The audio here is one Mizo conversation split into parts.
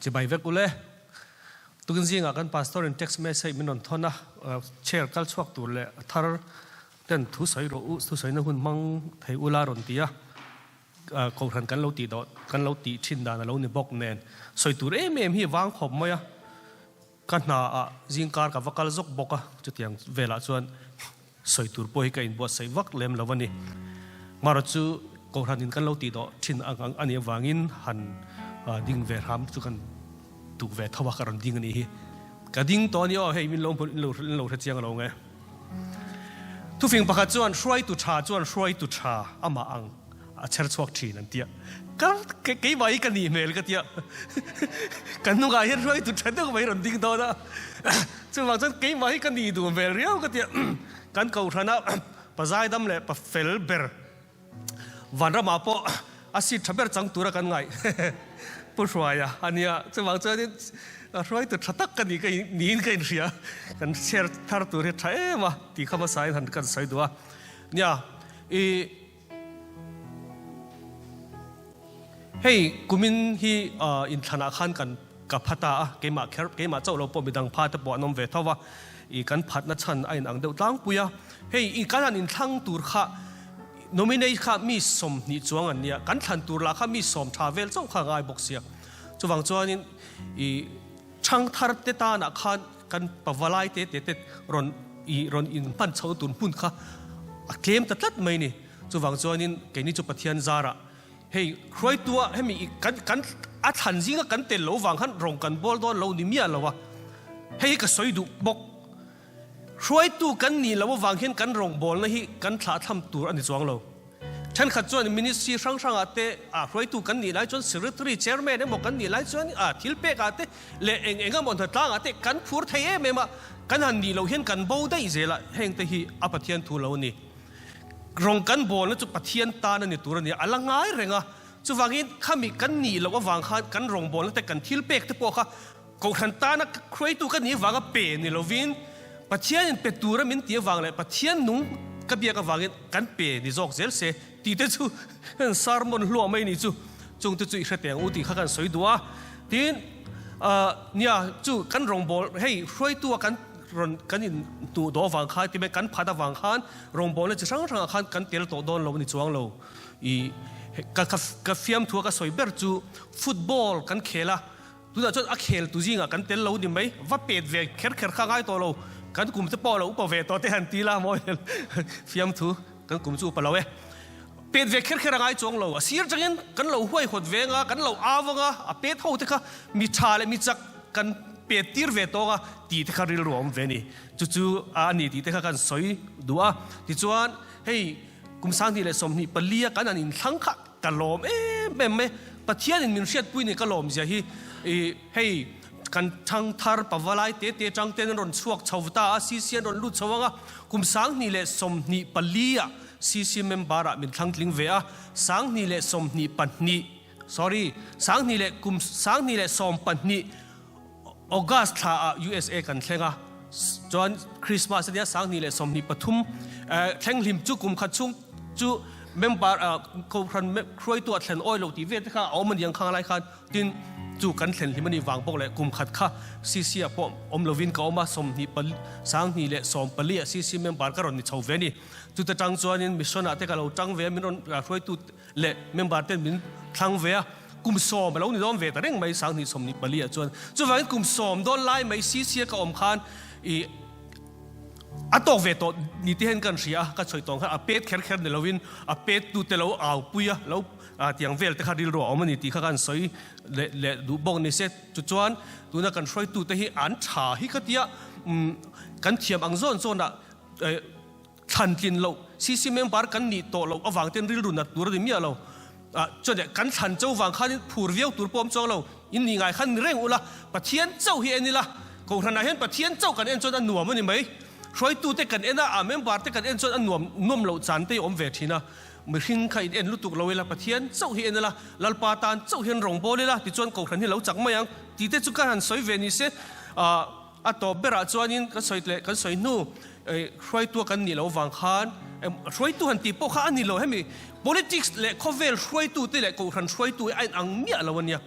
Chibai vek ule. Tukin zingah kan pastor in text message min rawn thawn a, chair kal chhuak tur leh a thar ten thu sawi rawh u, thu sawina hun hmang thei ula rawn ti a, kohhran kan lo tih dawh, kan lo tih thin dan a lo ni bawk nen sawi tur em em hi vang khawp mai a. Ka hna ah zingkar ka va kal zawk bawk a, chutiang velah chuan sawi tur pawh hi ka inbuatsaih vak lem lo a ni. Marawh chu Kohhran in kan lo tih dawh thin ang a nih avangin han ding ve hram chu kan tuk ve tho a, ka rawn ding a nih hi. Ka ding tawh a ni aw, hei min lo hmu in lo hre chiang alo nge. Thufing pakhat chuan hruaitu tha chuan hruaitu tha amah ang a chher chhuak thin an tia. Ka keimah hi ka nih hmel ka tia. Ka hnungah hian hruaitu tha deuh mai rawn ding dawn a. Chuvang chuan keimah hi ka nih duh hmel riau ka tia. Kan kohhrana pa zaidam leh pa fel ber vanramah pawh a seat tha ber chang tura kan ngaih Pu Hruaia a nia. Chuvang chuanin hruaitu tha tak ka nih ka niin ka inhria. Kan share thar tur hi tha em a tih kha hmasain han kan sawi duh a. Nia i. Hei kumin hi inthlanah khan kan ka pha ta a, keimah kher keimah chauh lo pawh midang pha te pawh an awm ve tho va, i kan phatna chhan a inang deuh tlangpui a. Hei i kan han inthlang tur kha nominate kha mi 20 chuang an nia, kan thlan tur lah kha mi sawm tha vel chauh kha a ngai bawk sia. Chuvang chuanin i thangthar te tanah khan kan pavalai te te te rawn i rawn inhman chho tur hmun kha a tlem ta tlat mai ni. Chuvang chuanin keini chu Pathian zarah hei hruaitua hemi i kan kan a thlan zinga kan tel lo vang khan rawng kan bawl dawn lo ni miah lo a, hei hi ka sawi duh bawk. Hruaitu kan nih loh avang hian kan rawngbawlna hi kan thlahthlam tur a ni chuang lo. Thenkhat chuan ministry hrang hrangah te ah hruaitu kan nih lai chuan secretary, chairman emaw kan nih lai chuan ah thil pekah te leh eng eng emaw hnatlangah te kan phur thei em em a, kan han nih loh hian kan bo daih zel a, heng te hi a Pathian thu lo a ni. Rawng kan bawlna chu Pathian tan a ni tur a ni a, a la ngai reng a. Chuvangin khami kan nih loh avang khan kan rawngbawlna te kan thil pek te pawh kha Kohhran tana hruaitu ka nih avanga pe ni lovin Pathianin pe tura min tih avang leh Pathian nung ka biak avangin kan pe ni zawk zel se tih te chu sermon hluah mai ni chu chung te chu i hre teng u tih kha kan sawi duh a. Tin, nia chu kan rawngbâwl hei hruaitu a kan rawn kan in hnuh dawh avang khan ti mai kan phat avang khan rawngbâwlna chi hrang hrangah khan kan tel tawh dawn lo a ni chuang lo. I ka ka fiamthua ka sawi ber chu football kan khel a. Tunah chuan a khel tu zingah kan tel lo ni mai, va pet ve kher kher kha ngai tawh lo, kan kum te pawh lo upa ve tawh te han ti la mawi fiamthu kan kum chu upa lo e. Pet ve kher kher a ngai chuang lo, a sir changin kan lo huaihawt ve anga, kan lo au anga, a pet ho te kha mi tha leh mi chak kan pet tir ve tawng a tih te kha rilru a awm ve a ni. Chu chu a ni tih te kha kan sawi duh a, tichuan hei kum 2024 a kan han inthlang kha, Ka lawm em em mai. Pathianin min hriatpui ni ka lawm zia hi i hei kan thangthar pavalai te te atang ten an rawn chhuak chho ta a, CC an rawn lut chho ang a, kum 2024 ah CC member ah min thlangtling ve a, 2022 sorry 2 leh kum 2012 August thla ah USA kan thleng a, chuan Christmas ania 2023 thleng hlim chu kum khat chhung chu member kohhran hruaitu ah thlen awi lo tih vel te kha a awm aniang khang lai khan tin chu kan thlen hlim ani vang bawk leh kum khat kha CC ah pawh awm lovin ka awm a 20 2014 ah CC member ka rawn ni chho ve a ni. Chuta tang chuanin mission ah te ka lo tang ve a min rawn hruaitu leh member ten min thlang ve a, kum 10 a lo ni dawn ve ta reng mai 2024 ah chuan. Chuvangin kum 10 dawn lai mai CC a ka awm khan i a tawk ve tawh ni te hian kan hria a, ka chhawi tawng khan a pet kher kher ni lovin a pet tu te lo au pui a, lo tiang vel te kha rilru a awm a ni tih kha kan sawi leh leh duh bawk ni se. Chuchuan tuna kan hruaitu te hi an tha hi ka tia kan thiam ang zawn zawn ah Thlan tlin loh, CC member kan nih tawh loh avang ten rilru nat tur a ni miah lo. Chuan leh kan thlan cho vang khanin phur viau tur pawh awm chuang lo. In nih ngai khan ni reng ula, Pathian chauh hi en ila, Kohhranah hian Pathian chauh kan en chuan a nuam a ni mai. Hruaitute kan en a, a member te kan en chuan a nuam nuam loh chan te hi awm ve thin a. Mihring kha in en lutuk lo ila, Pathian chauh hi en ila, Lalpa tan chauh hian rawngbâwl ila, tichuan Kohhran hi lo chak mai ang tih te chu ka han sawi ve ni se. A tawp berah chuanin kan sawi leh kan sawi hnu hruaitua kan nih loh vang khan hruaitu han tih pawh kha a ni lo. Hemi politics leh khawvel hruaitute leh kohhran hruaitu hi a inang miah lo a nia.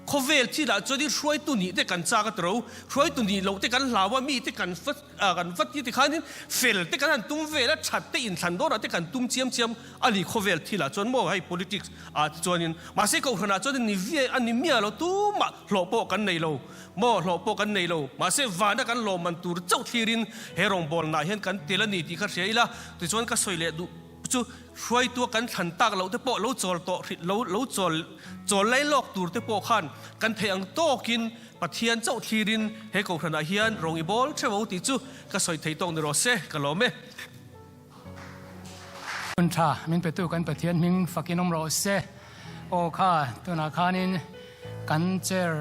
Khawvel thilah chuanin hruaitu nih te kan chak a tiro, hruaitu nih loh te kan hlau a, mi te kan va kan va ti tikhanin fel te kan han tum vel a, that te inthlan dawnah te kan tum chiam chiam a ni khawvel thilah chuan maw hei politics ah te chuanin. Mahse kohhranah chuan ni viai a ni miah lo tumah hlawh pawh kan nei lo maw hlawh pawh kan nei lo. Mahse vana kan lawmman tur chauh thlirin he rawngbawlnaah hian kan tel a ni tih kha hria ila tichuan ka sawi leh duh chu hruaitua kan thlan tak loh te pawh lo chawl tawh hrih lo lo chawl chawl lai lawk tur te pawh khan kan theih ang tawkin Pathian chauh thlirin he kohhranah hian rawng i bawl theuh tih chu ka sawi thei tawk ni rawh se, ka lawm e. Hun tha min petu kan Pathian hming fakin awm rawh se. Aw kha tunah khanin kan chair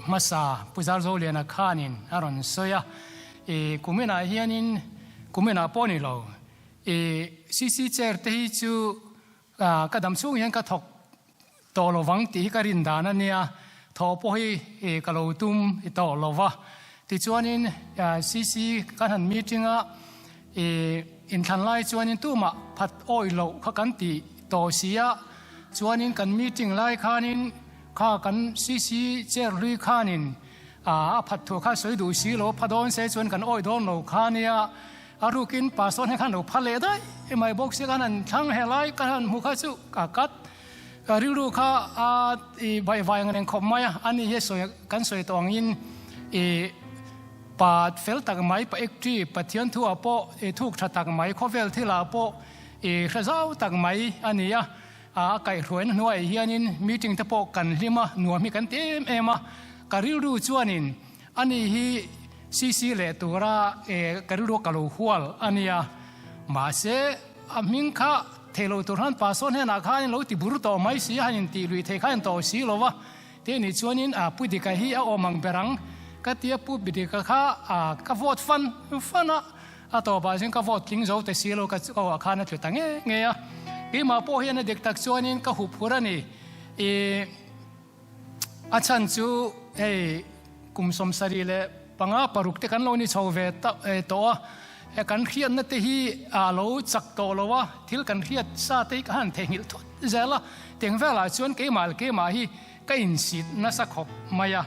hmasa Pu Zarzoliana khanin a rawn sawi a, i kuminah hianin kuminah pawh ni lo i CC chair te hi chu ka dam chhung hian ka thawk tawh lo vang tih hi ka rin dan a nia, thawh pawh hi ka lo tum i tawh lo va. Tichuanin CC kan han meeting a, i inthlan lai chuanin tumah phat awih loh kha kan ti tawh si a, chuanin kan meeting lai khanin kha kan CC chair hlui khanin a phat thu kha sawi duh si lo, pha dawn se chuan kan awih dawn lo kha nia. A rukin pastor hne khan lo pha leh daih mai bawk si khan an thlang he lai kan han hmu kha chu ka kat ka rilru kha a i vai vai ang reng khawp mai a ani hi sawi kan sawi tawh angin i pa fel tak mai pa ekṭi Pathian thu ah pawh i thuk tha tak mai khawvel thil ah pawh i hre zau tak mai a ni a a kaihhruaina hnuaiah hianin meeting te pawh kan hlim a nuam hi kan ti em em a ka rilru chuanin Ani hi CC leh tura ka rilru ka lo hual a nia. Mahse, a hming kha thei lo tur khan pastor hnenah khan in lo ti bur tawh mai si a, han intih lui thei kha in tawh si lo va. Te nih chuanin a Pu Dika hi a awm ang ber ang ka ti a, Pu Dika kha ka vote fan fan a, a tawpah chuan ka vote tling zo ta si lo ka aw ah khan a tlu ta nge nge a. Keimah pawh hian a dik tak chuanin ka hup hur a ni. Ih. A chhan chu hei kum 75 paruk te kan lo ni chho ve tawh a, he kan hriatna te hi a lo chak tawh lo a, thil kan hriat sa te hi ka han theihnghilh thut zel a, teng velah chuan keimah leh keimah hi ka insit nasa khawp mai a,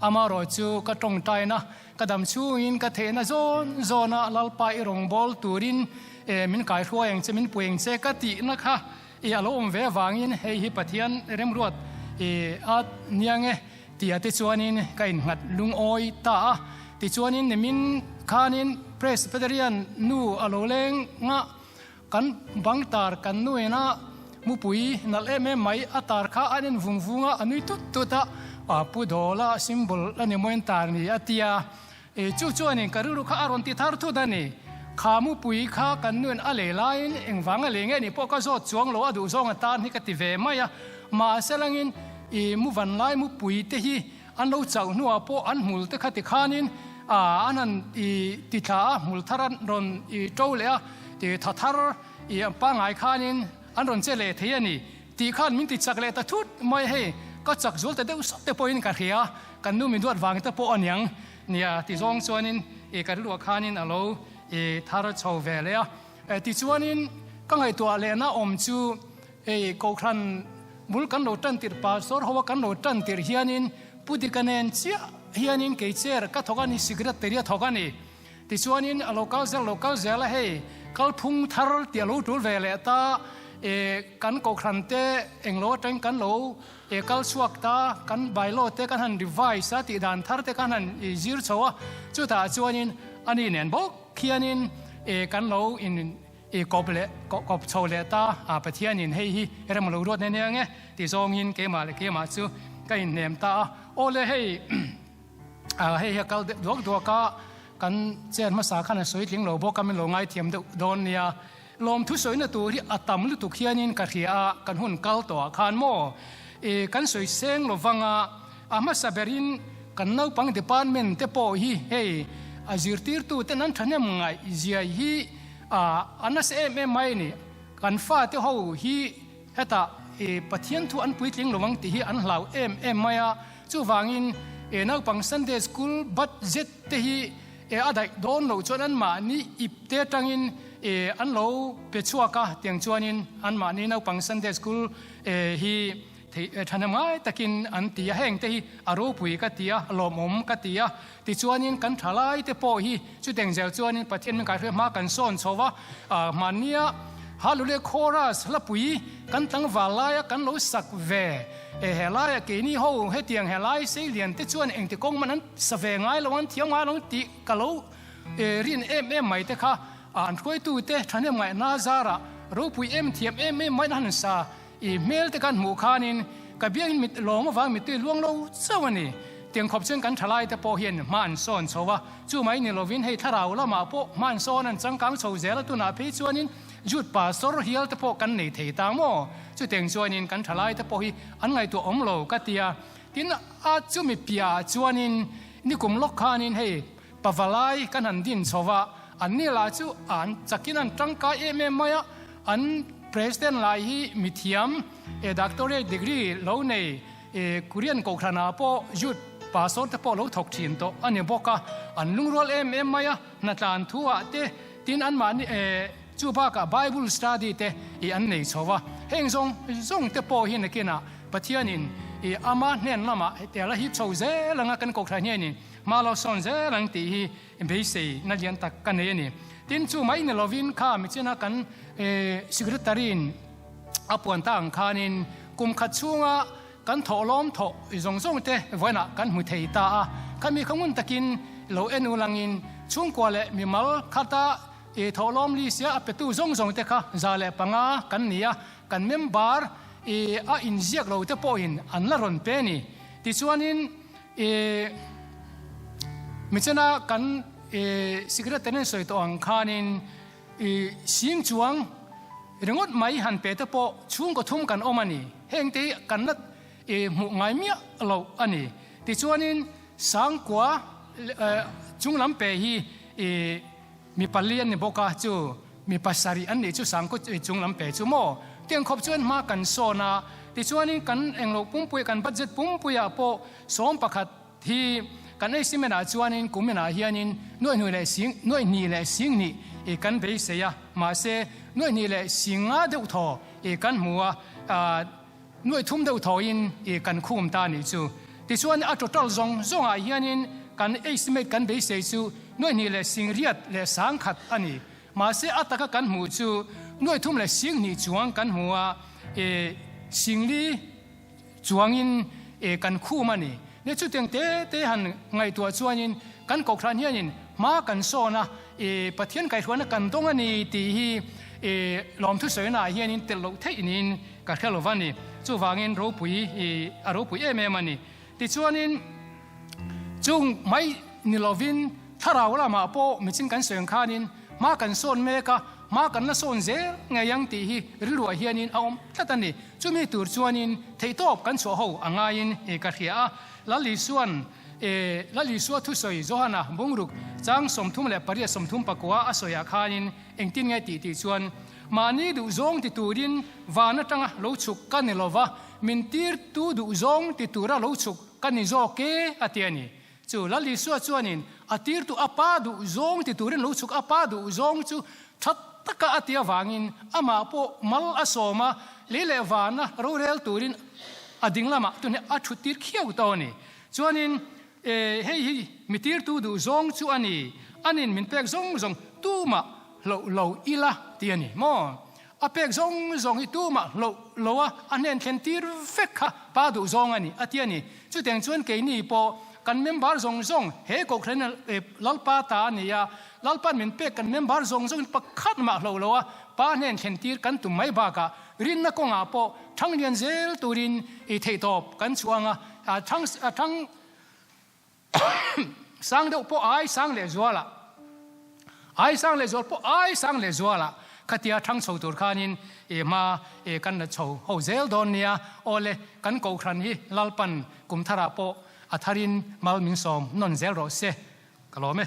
amaherawh chu ka tawngtaina ka dam chhungin ka theihna zawn zawn a Lalpa i rawngbâwl turin min kaihruai ang che min pui ang che ka tihna kha I a lo awm ve avangin hei hi Pathian remruat i a niang e tia te chuanin ka innghat lungawi ta a. Tichuanin nimin khanin Presbyterian nu a lo leng nga kan bang tar kan nuina mupui nalh em em mai a tar kha an en vung vung a, a nui tut tut a, a Pu Dawla symbol a ni maw en tar ni a tia. E chu chuanin ka rilru kha a rawn ti thar thut a ni. Kha mupui kha kan nuin a lei laiin engvang a lei nge nih pawh ka zawt chuang lo a duh zawng a tan hi ka ti ve mai a. Mahse langin i mu van lai mupui te hi an lo chauh hnuah pawh an hmul te kha ti khanin a an han i ti thla a, hmul thar an rawn i to leh a, ti tha thar i pangngai khanin an rawn che leh thei a ni. Tih khan min ti chak leh ta thut mai hei, ka chak zual ta deuh sawt te pawhin ka hria, kan nu min duat vang te pawh a niang nia ti zawng chuanin i ka rilruah khanin a lo i thar chho ve leh a. Tichuanin ka ngaihtuah lehna awm chu hei Kohhran bul kan lo tan tirh Pastor ho a kan lo tan tirh hianin Pu Dika nen chiah hianin kei chair ka thawk a ni, secretary a thawk a ni. Tichuanin a lo kal zel lo kal zel a hei kalphung thar tih a lo tul ve leh ta e kan kohhran te englo atangin kan lo e kal chhuak ta kan bylaw te kan han revise a tih dan thar te kan han i zir chho a chutah chuanin ani nen bawk khianin e kan lo in i kawp leh kawp chho leh ta a Pathianin hei hi rem lo ruat nen eng e ti zawngin keimah leh keimah chu ka inhnem ta a aw le hei Hei hi a kal deuh duak duak a, kan chair hmasa khan a sawi tling lo bawk a, min lo ngaithiam deuh dawn nia. Lawmthu sawina tur hi a tam lutuk hianin ka hria a, kan hun kal tawhah khan maw i kan sawi seng lo vang a, a hmasa berin kan naupang department te pawh hi hei a zirtirtu ten an thahnem ngaih ziai hi a nasa em em mai a ni. Kan fate ho hi Hetah i Pathian thu an puitling lo ang tih hi an hlau em em mai a, chuvangin e naupang Sunday School budget te hi e a daih dawn loh chuan anmahni ip te atangin e an lo pe chhuak a, tiang chuanin anmahni naupang Sunday School e hi. Theih thahnem ngai takin an ti a, heng te hi a ropui ka ti a, lawmawm ka ti a. Tichuanin kan thalai te pawh hi chuteng zel chuanin Pathian min kaihhruai hma kan sawn chho va, hmannia Hallelujah Chorus hlapui kan tlangval laia kan lo sak ve e, he laia keini ho hetiang he lai seilian te chuan engti kawng man an sa ve ngai lo an thiam ngai lo tih ka lo rin em em mai te kha an hruaitute thahnem ngaihna zarah ropui em thiam em em mai an han sa. I hmel te kan hmuh khanin ka biangin mit lawm avang mittui luang lo chauh a ni. Tiang khawp chuan kan thalai te pawh hian hma an sawn chho a, chu mai ni lovin hei thlarau lamah pawh hma an sawn an changkang chho zel a, tunah phei chuanin Jude pastor hial te pawh kan nei thei ta maw? Chutiang chuanin kan thalai te pawh hi an ngaihtuah awm lo ka ti a, tin a chumi piahah chuanin nikum lawk khanin hei Pavalai kan han din chho va, an ni lah chu an chakin an tangkai em em mai a, an President lai hi mithiam e doctorate degree lo nei e Korean kohhranah pawh Youth Pastor te pawh lo thawk thin tawh a ni bawk a, an lungrual em em mai a, hnatlan thu ah te tin anmahni e chu bakah Bible study te i an nei chho va, heng zawng zawng te pawh hi nakinah Pathianin i ama hnen lamah hetiang la hip chho zel anga kan kohhran hianin Hma lo sawn zel ang tih hi beisei na lian tak ka nei a ni. Tin, chu mai ni lovin kha michina kan Secretary-in a puan ta ang khanin kum khat chhunga kan thawhlawm thawh zawng zawng te vawiinah kan hmu thei ta a. Khami kha ngun takin lo en ulangin chhungkua leh mimal khata thawhlawm list-a a petu zawng zawng te kha 105 kan ni a, kan member a inziak lo te pawhin an la rawn pe a ni. Tichuanin. I michena kan i secretary in sawi tawh ang khanin i sing chuang ringawt mai han pe te pawh chhungkaw thum kan awm a ni. Heng te hi kan la i hmuh ngai miah loh a ni. Tichuanin sangkua chung lam pe hi i mi pali an ni bawk a, chu mi pasarih an nih chu sangkaw chung lam pe chu maw? Tiang khawp chuan hma kan sawn a, tichuanin kan englo pumpuia kan budget pumpuiah pawh 11 hi kan estimate ah chuanin kuminah hianin nuaihnuih leh sing nuaihnih leh singhnih i kan beisei a, mahse nuaihnih leh singa deuh thaw i kan hmu a, nuaihthum deuh thawin i kan khum ta nih chu. Tichuan a total zawng zawngah hianin kan estimate kan beisei chu nuaihnih leh singriat leh sangkhat a ni. Mahse a taka kan hmuh chu nuaithum leh singhnih chuang kan hmu a, i singli chuangin i kan khum a ni. Ni chutiang te te han ngaihtuah chuanin kan kohhran hianin hma kan sawn a, i Pathian kaihhruaina kan dawng a ni tih hi i lawmthu sawinaah hianin telh loh theih niin ka hre lo va ni. Chuvangin ropui i a ropui em em a ni. Tichuanin chung mai ni lovin thlarau lamah pawh michin kan sawi ang khanin hma kan sawn mek a, hma kan la sawn zel ngei ang tih hi rilruah hianin a awm tlat a ni. Chumi tur chuanin theihtawp kan chhuah ho a ngaiin ka hria a. Lal Isua'n Lal Isua thusawi Johana bungruk chang 38 34 a sawiah khanin engtin nge tih tih chuan, Mahni duhzawng ti turin van atanga lo chhuk ka ni lova, min tirtu duhzawng ti tura lo chhuk ka ni zawk e, a ti a ni. Chu Lal Isua chuanin a tirtu a pa duhzawng ti turin lo chhuk a pa duhzawng chu tha taka a ti avangin amah pawh mal a sawm a, lei leh vana rorel turin a ding lamah tun hi a thut tir khiau tawh a ni. Chuanin hei hi mi tirtu duhzawng chu a ni, anin min pek zawng zawng tumah Hloh lo ila ti a ni maw? A pek zawng zawng hi tumah hloh lo a, a hnen thlen tir vek kha pa duh zawng a ni a ti a ni. Chutiang chuan keini pawh kan member zawng zawng he Kohhran Lalpa ta a ni a, Lalpa'n min pek kan member zawng zawngin pakhat mah hloh lo a, pa hnen thlen tir kan tum mai bakah rinna kawngah pawh thang lian zel turin i theihtawp kan chhuang a, thang thang Sang deuh pawh ai sang leh zual ah, ai sang leh zual pawh ai sang leh zual ah khatia thang chho tur khanin i hma i kan la chho ho zel dawn nia. Awle, kan Kohhran hi Lalpan kum tharah pawh a tharin mal min sawm nawn zel rawh se. Ka lawm e.